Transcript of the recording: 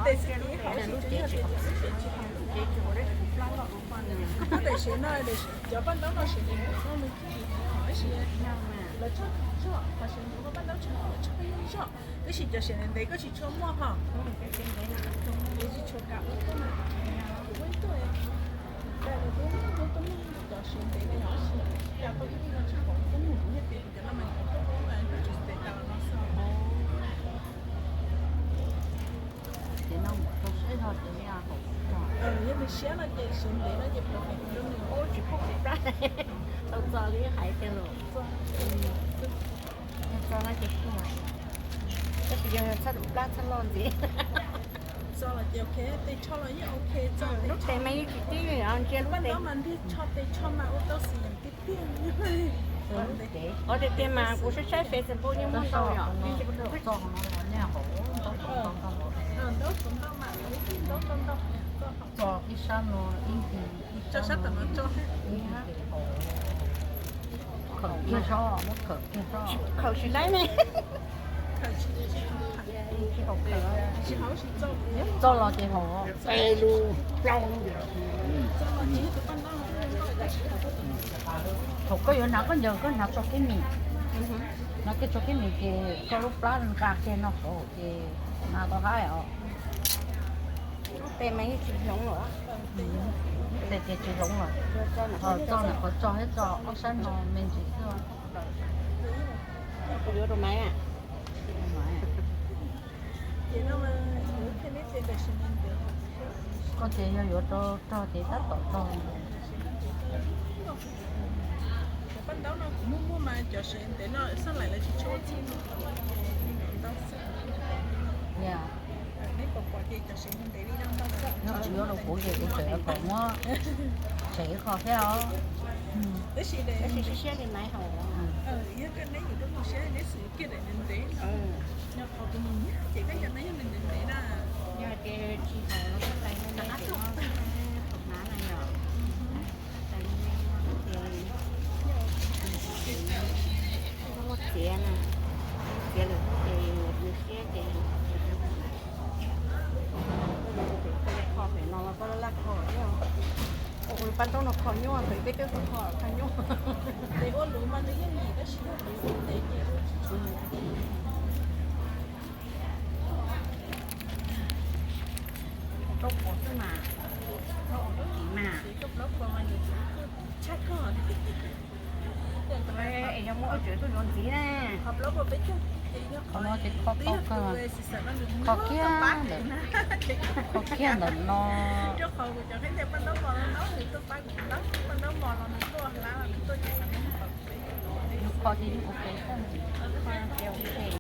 Tes xwb ces hauv xwb ces yog tias cov xib peem tsis hauv lub ces tsis hauv dab tsi plab loj dua poj niam. Tam sim no cov paj ntaub no sim neej no nws tsis hauv tab sis lawv tshaj zog, tam sim no paj ntaub tsis hauv lawv tshaj zog. Tab sis cov sim neej ntev koj tsis tshua muaj ho. Ntev tsis tshua kam ua tuaj na. Kuv muaj ib tug, cas nws twb muaj tuaj muaj cov sim ntev no yog tab sis cas tau ib tug no tsis hauv tuaj muaj kuv thiaj tias cov no mas cov tuaj muaj mas tsis tes tas los no xwb. Ces no mus rau siab zog ces yog hauv tsis tau. Yog nws siab no ces siav ntev no ces perfect rau nws. Ub, tsis pub kuv plab. Tau txog li hais tiag los. Yog txog no ces siav, tab sis yog txhob plab txhob loj ntxiv. Txog los ces ok, tes tsho los yeej ok txog. Lub tes mas yeej tsis tib li os, ntsia lub tes. Paj ntaub mas ntiag tsho, tes tsho mas ua tau xwm yeem tiag tiag. Qhov tiag tiag mas kuv saib saib Facebook yeej muaj ntau yom. Ntaub ntau ntau mas, ntaub ntau ntau. Tso ib sab no ib ncig, ib sab no ib ncig, khawm kiag sab, muab khawm kiag sab. Khawm tsis laib ne. Tsis haum khawm. Txoj los ces haum. Thaum koj yuav hnav khaub ncaws koj hnav tso kev mis, hnav kiag tso kev mis ces koj lub plab nqa kiag no hauv ces hnav tau haib os. Tes mas yeej tsis hloov lawm. Tes ces tsis hloov lawm. Txoj ntawm qhov tso thiab tso ob sab no me ntsis xwb. Kuv yuav rau Maiv. Koj ces yog yuav rau rog ces tab tom rog. Paj ntaub no kuv muaj muaj mas cov sev ntev no xab laim lawv tsis tshua txij ntau xwb. Neb pom pom ces cov sev ntev li no ntau xwb. Yog tsis yuav rau kuv ces kuv tseem kom muab tsev qho thiab os. Tab sis siab li Maiv hauv. Yog koj neb yuav rau kuv siab neb xwm kiag daim ntev ntev no. Yog qhov kuv mus nyiag ces koj cov no yog ntev ntev na. Yog ces tsis hauv no tais no ne, thaum hnav na yom. Tais no ces muaj txiav na, muaj txiav lawm ces yus siab ces kho pem no los koj laj kho thiab. Ua paj ntaub no kho nyuaj, peb twb kho kho nyuaj. Ces ua luv mas nws yeej lim tab sis yog luv ntev ces ua tsis txog. Plaub puas xwb mas, plaub puas mas, plaub puas mas nws tshaj koj. Es yog muaj ua tsev tuaj yuav ntxiv na. Qhov plaub puas peb caug, qhov no ces kho tau kawg, kho kiag ntawm, kho kiag ntawm no. Rau qhov kuv cov kheej tias paj ntaub mos no nws tuaj pab kuv ntau, paj ntaub mos los nws tuaj hlab los nws tuaj ces yus kho ces yeej ua ke xwb. Kho ces ua ke.